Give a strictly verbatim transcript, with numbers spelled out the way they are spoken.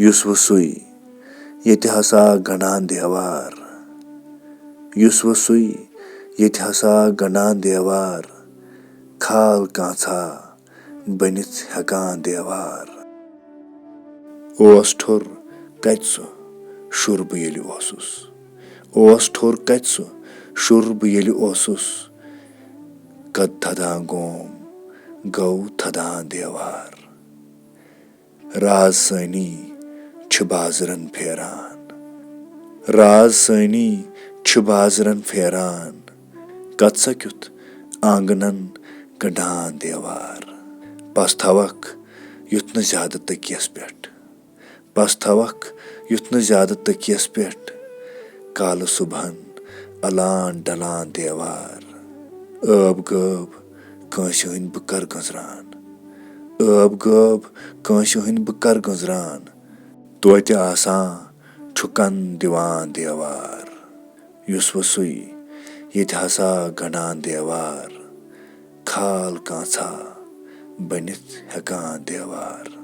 یُس وۄنۍ سُے ییٚتہِ ہسا گنٛڈان دیوار، یُس وۄنۍ سُے ییٚتہِ ہسا گنٛڈان دیوار، کھال کانٛژھا بٔنِتھ ہٮ۪کان دیوار۔ اوس ٹھوٚر کتہِ سُہ شُر بہٕ ییٚلہِ اوسُس، اوس ٹھوٚر کتہِ سُہ شُر بہٕ ییٚلہِ اوسُس، قد تھدان گوم گوٚو تھدان دیوار۔ راز سٲنی چھِ بازرن پھیران، راز سٲنی چھِ بازرن پھیران، کتھ سا کیُتھ آنگنن گنٛڈان دیوار۔ پس تھاوکھ یُتھ نہٕ زیادٕ تٔکیس پٮ۪ٹھ، پس تھاوکھ یُتھ نہٕ زیادٕ تٔکیس پٮ۪ٹھ، کالہٕ صُبحن الان ڈلان دیوار۔ ٲب غٲب کٲنٛسہِ ہٕنٛدۍ بہٕ کر گٔنٛزراوان، ٲب غٲب کٲنٛسہِ ہٕنٛدۍ بہٕ کر گٔنٛزراوان، توتہِ آسان چھُکن دِوان دیوار۔ یُس وۄنۍ سُے ییٚتہِ ہسا گنٛڈان دیوار، کھال کانٛژھا بٔنِتھ ہٮ۪کان دیوار۔